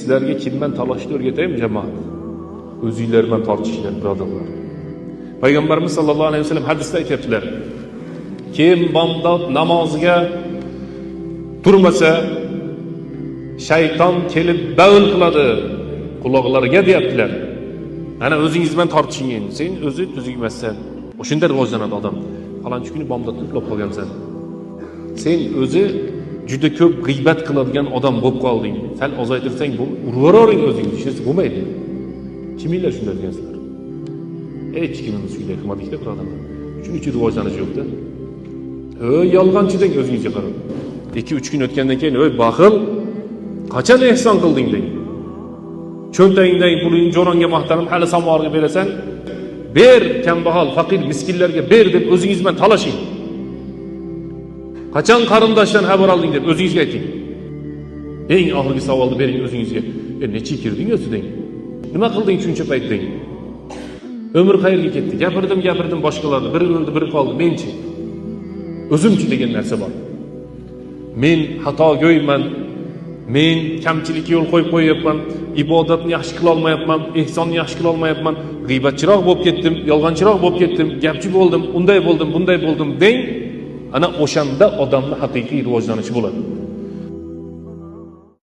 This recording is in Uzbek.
Sizlarga kim bilan talashishni o'rgataymi, jamoat? O'zinglar bilan tortishinglar, birodarlar. Payg'ambarimiz sallallohu alayhi vasallam hadisda aytyaptilar: kim bomdod namoziga turmasa, shayton kelib bavl qiladi quloqlariga, deyaptilar. Ana o'zingiz bilan tortishing endi. Sen o'zi tuzuk emassan. O'shanda rivojlanadi odam. Falonchi kuni bomdodda uxlab qolgansan. Sen o'zi juda ko'p g'iybat qiladigan odam bo'lib qolding. Sal ozaytirsang, uravering o'zingni, hech narsa bo'lmaydi. Kiminglar shunday degansizlar? Hech kimimiz shunday qilmadikda, birodarlar. Shuning uchun rivojlanish yo'qda. Ey yolg'onchi deng o'zingizga qarab. 2-3 kun o'tgandan keyin, ey baxil, qachon ehson qilding deng. Cho'ntagingdagi pulingni jo'ronga maqtanib, hali samovarga berasan. Ber kambag'al, faqir, miskinlarga ber deb o'zingiz bilan talashing. Qachon qarindoshdan xabar olding deb o'zingizga ayting. Eng oxirgi savolni bering o'zingizga. Necha kirding o'zi deng. Nima qilding shuncha payt deng. Umr qayerga ketdi? Gapirdim, gapirdim boshqalarni. Biri o'ldi, biri qoldi. Menchi? O'zimchi degan narsa bor. Men xatogo'yman. Men kamchilikka yo'l qo'yib qo'yyapman, ibodatni yaxshi qila olmayapman, ehsonni yaxshi qila olmayapman, g'iybatchiroq bo'lib ketdim, yolg'onchiroq bo'lib ketdim, gapchi bo'ldim, unday bo'ldim, bunday bo'ldim deng. Ana o'shanda odamning haqiqiy rivojlanishi bo'ladi.